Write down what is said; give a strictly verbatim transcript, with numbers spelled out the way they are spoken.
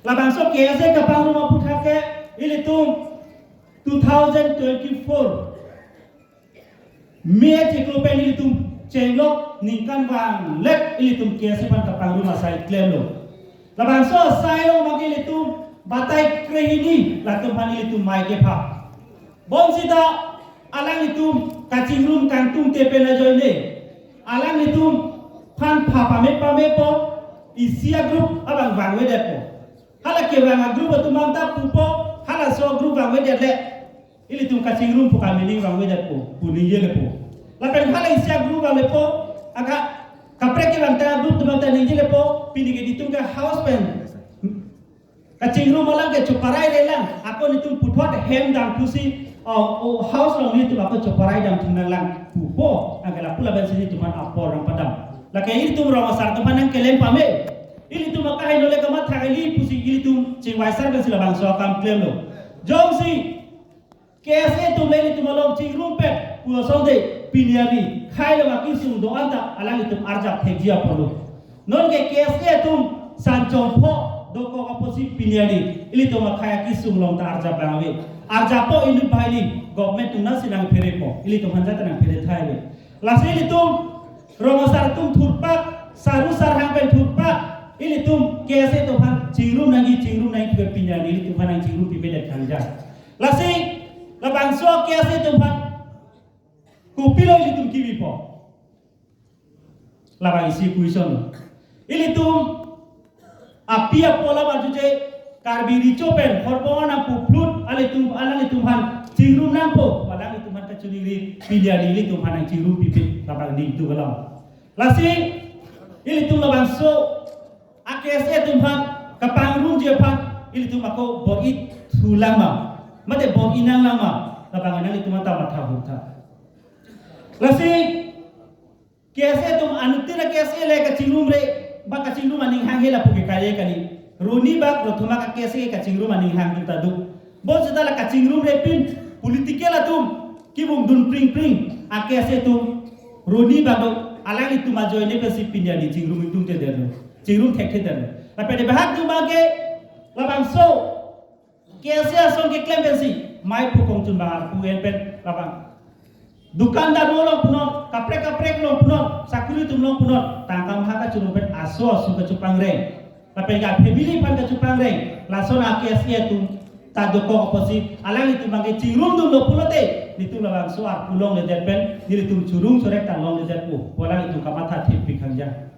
Labangso K S A kapangrum aphuthak ke ilitum two thousand twenty-four May chiklo pen ilitum chenglok ningkan vanglek ilitum K S A aphan kapangrum asai klemlo. Labangso asai along magi ilitum batai krehini latum aphan ilitum mei kepha. Bonsita alanglitum kachingrum kangtungte pen ajoine alanglitum aphan pha pame pamepo, isi a-group abang vangvedetpo. Hala kevang a-group atum anta pupo, halaso a-group vangvedetle ilitum kachingrum pu ka-meaning vangvedetpo pu ningjelepo. Lapen hala isi a-group vanglepo, aka kaprek kevang ta a-group atum anta ningjelepo, pini ke netum ke house pen kachingrum alam ke choparai relang, ako netum puthot hem dam thusi, o, o house along netum ako choparai dam thunang lang pupo, anke lapu lapen si netum aphan apor nangpadam. Lake ilitum rong asar atum aphan nangkelem pame. Ilitum akahai nole kamatha kali pusi ilitum chingvaisar pensi labangso akam klemlo. Jongsi K S A atum le ilitum along chingrumpet pu asonte pini arni khei along akesung do-an ta alanglitum arjap thekji apotlo. Nonke K S A atum sanchong pho dokok apotsi pini arni ilitum akhei akesung along ta arjap abang ave. Arjappo inut banghini, government atum nasi nangpherepo, ilitum aphan jat nangphere thai ave. Lasi ilitum rong asar atum thurpak, saru sarhang pen thurpak, ilitum K S A atum aphan chingrum nangji, chingrum nangji pu pini arni ilitum aphan nangchingrum pipedet kangja. Lasi labangso K S A atum aphan kopilo ilitum kebipo? Labang isi question lo. Ilitum api apo alam arjuje Karbi Recho pen horbong nangpuphlut, alanglitum, alanglitum aphan chingrum nangpo, alanglitum aphan kachiningri, pini arni ilitum aphan nangchingrum pipit labang ningtu alam. Lasi ilitum labangso a-K S A atum aphan kapangrumji aphan ilitum ako bor-i thulang ma, mate bor-i nanglang ma, labang nanglitum anta matha hurtha. Lasi K S A atum anuttin a-K S A le kachingrumre, ba kachingrum aning hanghe lapu ke kali kali. Roni bak rothoma ka-K S A kachingrum aning hang atum ta do. Bonsita la kachingrumre pin political atum kevung dun pring pring a-K S A atum roni bak do, alanglitum ajoine pensi pini arni chingrum ingtungtedetlo. Chingrum thekthedetlo. Lapen bahak atum abang ke labangso K S A ason keklem pensi mei phu kongchun bang arpu en pen labang. Dukandar along punon, kaprek kaprek along punon, sakuri atum along punon, tangka maha kachorong pen aso asu kachopangreng. Lapen ka family aphan kachopangreng, lason a-K S A atum ta dokok apotsi, alanglitum abang ke chingrumdunlo pulote, netum labangso arpu longledet pen, nelitum chorung chorek ta longledetpo, pu alanglitum kamatha thip pikangja.